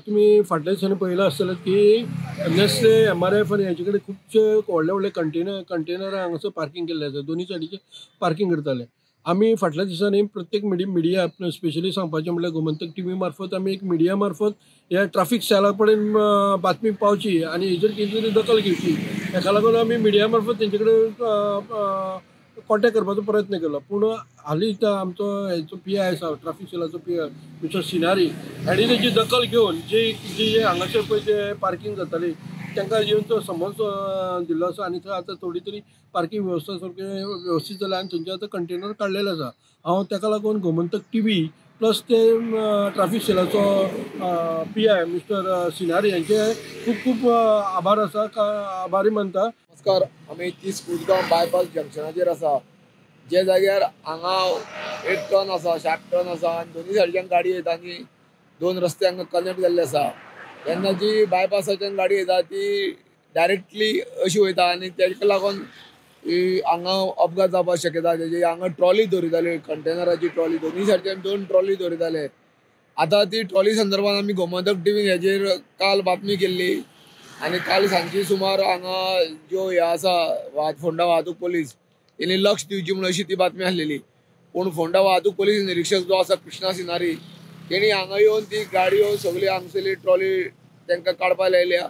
तुमी फाटल्या दिसांनी पळयलां आसतलें की नेस्ले, MRF आनी हेचे कडेन खुबशे व्हडले व्हडले कंटेनर हांगासर पार्किंग केल्ले आसा. दोनी सायडीचे पार्किंग करताले. आमी फाटल्या दिसांनी प्रत्येक मिडिया, स्पेशली सांगपाचें म्हणल्यार गोमंतक टीव्ही मार्फत आमी एक मिडिया मार्फत ह्या ट्राफीक सेला कडेन बातमी पावची आनी हेजेर कितें तरी दखल घेवची हेका लागून आमी मिडिया मार्फत तेंचे कडेन कॉन्टेक्ट करपाचो प्रयत्न केलो. पूण हालींच आमचो हेचो PI आसा, ट्राफीक सेलाचो PI mister Sinari हांणी तेची दखल घेवन जी जी हांगासर पळय जे पार्किंग जाताली तांकां येवन तो समज दिल्लो आसा आनी थंय आतां थोडी तरी पार्किंग वेवस्था सारकी वेवस्थीत जाल्या आनी थंयचे आतां कंटेनर काडलेले आसा. हांव ताका लागून गोमंतक टीव्ही प्लस ते ट्राफीक सेलाचो PI mister Sinari हांचे खूब खूब आभार आसा, आभारी मानता. नमस्कार, आमी 30 कुजगांव बायपास जंक्शनाचेर आसा, जे जाग्यार हांगा एक टर्न आसा, शार्प टर्न आसा आनी दोनी सायडीच्यान गाडी येता आनी दोन रस्ते हांगा कनेक्ट जाल्ले आसा. तेन्ना जी बायपासाच्यान गाडी येता ती डायरेक्टली अशी वयता आनी तेका लागून हांगा अपघात जावपाक शक्यता. तेजी हांगा ट्रॉली दवरिताली, कंटेनराची ट्रॉली, दोनी सायडीच्यान दोन ट्रॉली दवरिताले. आतां ती ट्रॉली संदर्भात आमी गोमंतक टीव्हीन हेजेर काल बातमी केल्ली आनी काल सांजची सुमार हांगा ज्यो हे आसा फोंडा वाहतूक पोलीस तेणी लक्ष दिवची म्हणून अशी ती बातमी आसलेली. पूण फोंडा वाहतूक पोलीस निरीक्षक जो आसा कृष्णा सिनारी तेणी हांगा येवन ती गाडयो सगळी हांगसरली ट्रॉली तांकां काडपाक लायल्या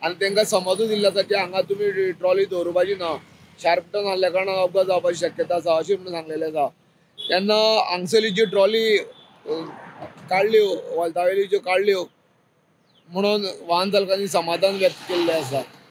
आनी तांकां समजून दिल्लो आसा की हांगा तुमी ट्रॉली दवरुपाची ना, शार्प टर्न आसल्या कारणान अपघात जावपाची शक्यता आसा अशें म्हणून सांगलेलें आसा. तेन्ना हांगसरली ज्यो ट्रॉली काडल्यो, वॉल्तावेल्यो ज्यो काडल्यो म्हणून वाहन चालकांनी समाधान व्यक्त केल्लें आसा.